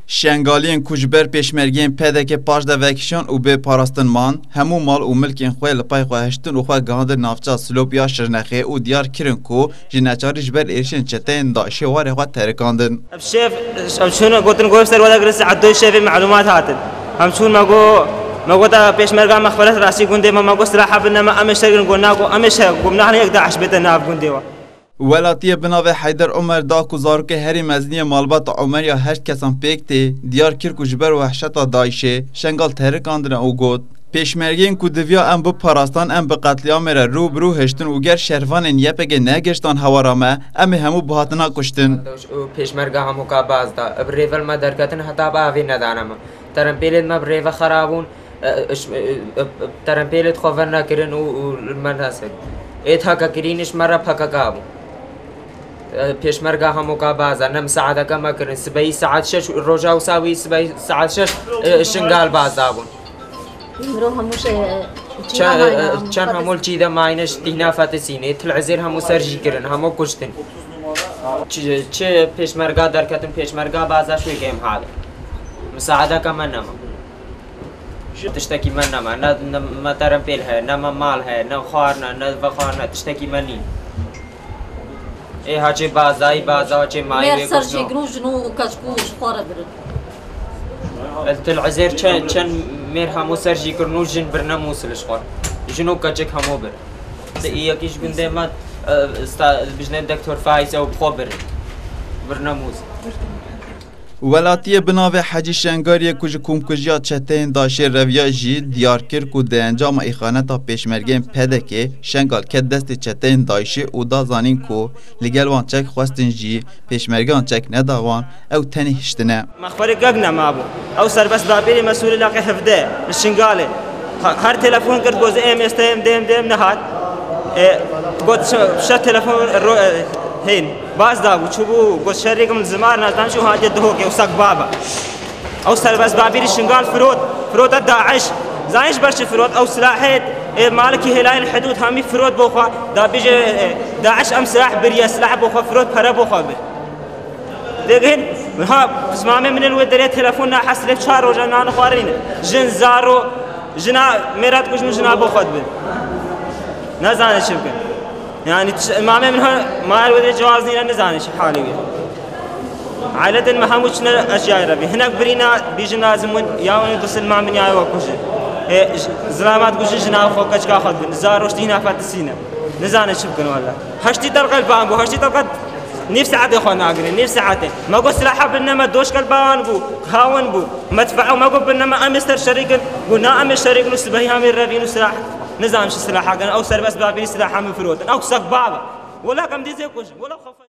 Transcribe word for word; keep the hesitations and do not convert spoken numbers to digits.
Şengaliyên ku ji ber pêşmergeyên P D K paş de vekişan û bê parastin man, hemû mal û milkên xwe li pay xwe hiştin û xwe gihandin navça Silop ya Şirnexê û diyar kirin ku ji neçarî ji ber êrişên çeteyên DAIŞê warê xwe terikandin. Ev şev, ev çûne gotin ku ev ser wada girin saet doyê şevê melumat hatin. Em çûn me got, me gota pêşmerga mexferet rastî gundê me, me got silaha bin nema, em ê şer girin, got na, got em ê şer, got nahne yek DAIŞ bête nav gundê we. Welatiyê bi navê Heyder Omer da ku zarokê herî mezin yê malbata Omer ya heşt kesan pêk tê, diyar kir ku ji ber wehşeta DAIŞê Şengal terikandine û got, pêşmergeyên ku diviya em biparastan em bi qetlîamê re rû bi rû hiştin û ger şervanên Y P G negihiştan hewara me, em ê hemû bihatina kuştin. Û pêşmerga hemûka baz da. Bi rêvel me derketin heta bi avê nedane me. Terempêlên me bi rêve xera bûn. E, e, ş-, e, e, e, terempêlê xwe ver nekirin û, û li me neser. Ê P K K kirîn ji me re P K K bû. E, pêşmerga hemûka baza, ne misaadeke me kirin. Sibehî saet şeş, roja wisa wî sibehî saet şeş, e, Şingal baza bûn. Îmro hemû şey, e, çîna Çen, e, mayne e, hemû çend patis- hemû li çî de mayne ji tîhna fetisînê, Til Ezêr hemû ser jî kirin, hemû kuştin. Çi, çi pêşmerga derketin, pêşmerga baza şû kêm hale. Misaadeke me nema. Tiştekî me nema, ne, ne me terempêl heye, ne me mal heye, ne xwarine, ne vexwarine, tiştekî me nîn. Ê haçê bazayî, baza haçê mayî Mêr wê ser kuşno. Jêgirû jin û keçkû ji xwe re birin. El Til Ezêr çe-, çend mêr hemû ser jî kirin û jin birine Mûsil ji xwe. Jin û keçik hemû bir. Î yekî ji gundê me, e, sta-, bijne Doktor Faiz ew bi xwe bir. Birine Mûsil. Welatiyê bi navê Hecî Şengariyê ku ji komkujiya çeteyên DAIŞê reviya jî diyar kir ku di encama îxaneta pêşmergeyên P D K'ê Şengal ket destê çeteyên DAIŞê û da zanîn ku li gel wan çek xwestin jî pêşmergeyan çek neda wan, ew tenê hiştine. Mexferê gek nemabû. Ew serbest babîrî mesûlê laqê hevdeh li Şingalê. Her telefon kir, got, "Em êsteyim, dêm, dêm," nehat. E, got, "Şe-, şe telefon ro-, e, hên." Baz dabû, çûbû, got, "Şerîk min zimar, nazdan çû hatiye dihokê, û sek baba." Ew serbest babîrî Şingal firot, firota DAIŞ. Zanî ji ber çi firot? Ew silahê, e, malikî hêlayên hidûd hemî firot bo xwe. Da bêje, e, DAIŞ em silah biriye, silah bo xwe firot, pere bo xwe bir. Dêgihên, ha, pismamê min li wê derê telefon nahesilê çar roja nan xwarîne. Jin, zaro, jina mêra dikujin û jina bo xwe dibin. Nezane çi bikin. Yani, tiş-, mamê min ha, ma her wê derê cewaz nîne, nizane çi halê wê. Aile din me hemû çine eşyayê re bî. Hinek birîna bîjin lazim win, ya win gusil ma min ya wa kujin. E, j-, zilama dikujin jina xwe, keçika xwe dibin. Zaro ştî hina fetisîne. Nizane çi bikin wala. Heştî telqe li ban bû, heştî telqe nîv saetê xwe nagirê, nîv saetê. Me got silaha bin nema doşkel bawan bû, hawin bû. Medfea me got bin nema em ê ser şerîkin, got na em ê şerîkin û sibehî em ê revîn û silah. Nizam çi silaha kin, ew serbest babî silaha min firotin. Ew sek baba. Wala em dîzê kujin, wala xefe.